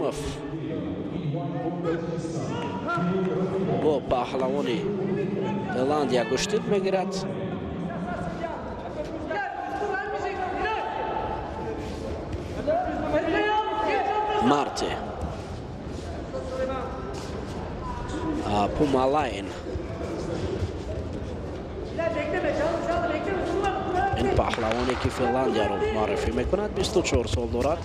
Раҳимов бо паҳлавони Финландия гӯштин мегирад. Марти Пумалайн, ин паҳлавоне ки Финландияро муаррифӣ мекунад, 24 сол дорад.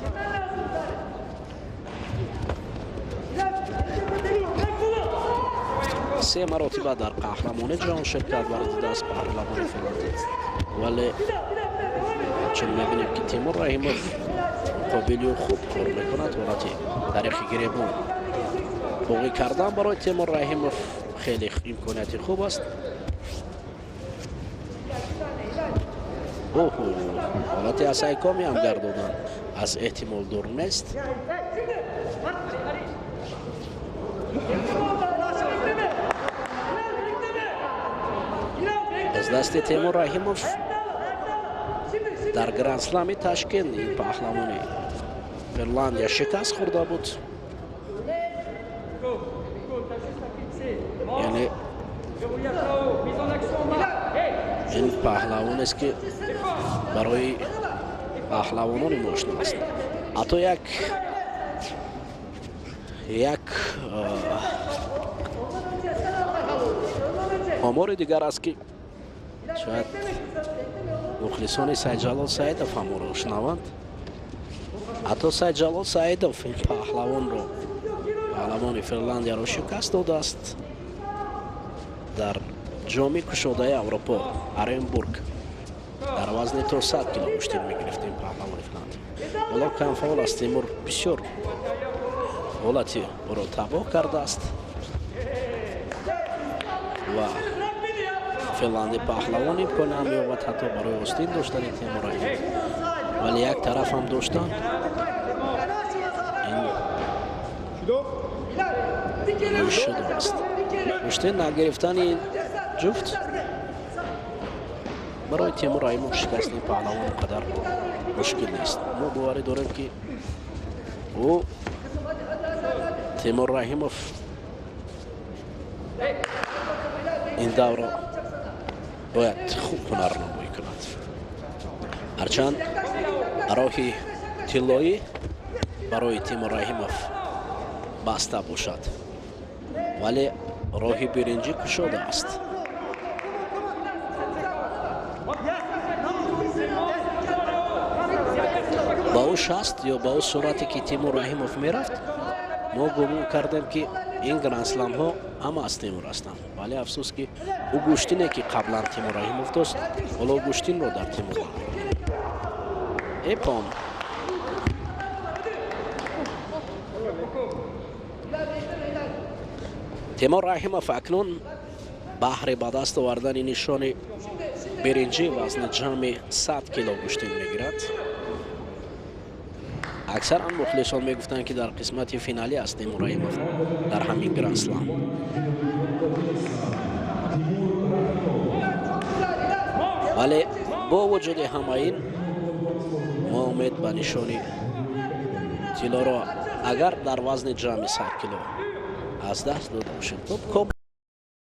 Се маротиба дар қаҳрамони ҷаҳон ширкат варзидааст паҳлавони финландӣ, вале чун мебинем, ки Тимур Раҳимов муқобили ӯ хуб кор мекунад, ҳолати таърихи гиребон боғӣ кардан барои Тимур Раҳимов хеле имконияти хуб аст. Оҳо, ҳолати асайкоми ҳам гардодан аз эҳтимол дур нест. Аз дасти Темур Раҳимов дар Грандслами Ташкент ин паҳлавони Финландия шикаст хӯрда буд. Яъне ин паҳлавонест, ки барои паҳлавонони мо ошно аст. Ҳатто як омори дигар аст, ки шояд мухлисони Сайдҷалол Саидов ҳам ӯро шунаванд. Ҳатто Сайдҷалол Саидов ин паҳлавонро, паҳлавони Финландияро шикаст додааст дар ҷоми кушодаи Аврупо, Оренбург, дар вазни то 100 кило гӯштин мегирифт ин паҳлавони Финландия. Ҳоло камфаъол аст. Тимур бисёр ҳолати ӯро табоҳ кардааст ва финланди паҳлавон имкон намеёбад ҳатто барои остин доштани Тимур Раҳимов, вале як тараф ҳам доштан ин шудо аст. Гӯштин нагирифтани ҷуфт барои Тимур Раҳимов шикасти паҳлавон он қадар мушкил нест. Мо боварӣ дорем, ки ӯ, Тимур Раҳимов, ин давро бояд хуб ҳунарнамоӣ кунад. Ҳарчанд роҳи тиллоӣ барои Тимур Раҳимов баста бошад, вале роҳи биринҷӣ кушода аст. Ба ӯ шаст ё ба ӯ суръате, ки Тимур Раҳимов мерафт, мо гумон кардем, ки ин грандсламҳо ҳама аз Тимур ҳастанд, вале афсӯс, ки ӯ гӯштине, ки қаблан Тимур Раҳимов дошт, ҳоло гӯштинро дар Тимур намебинем. Эпон. Тимур Раҳимов акнун баҳри ба даст овардани нишони биринҷӣ вазни ҷамъи 100 кило гӯштин мегирад. Аксаран мухлисон мегуфтанд, ки дар қисмати финалӣ аст Тимур Раҳимов дар ҳамин грандслам, вале бо вуҷуди ҳама ин мо умед ба нишони тиллоро агар дар вазни ҷамъи 100 кило аз даст дода бошем.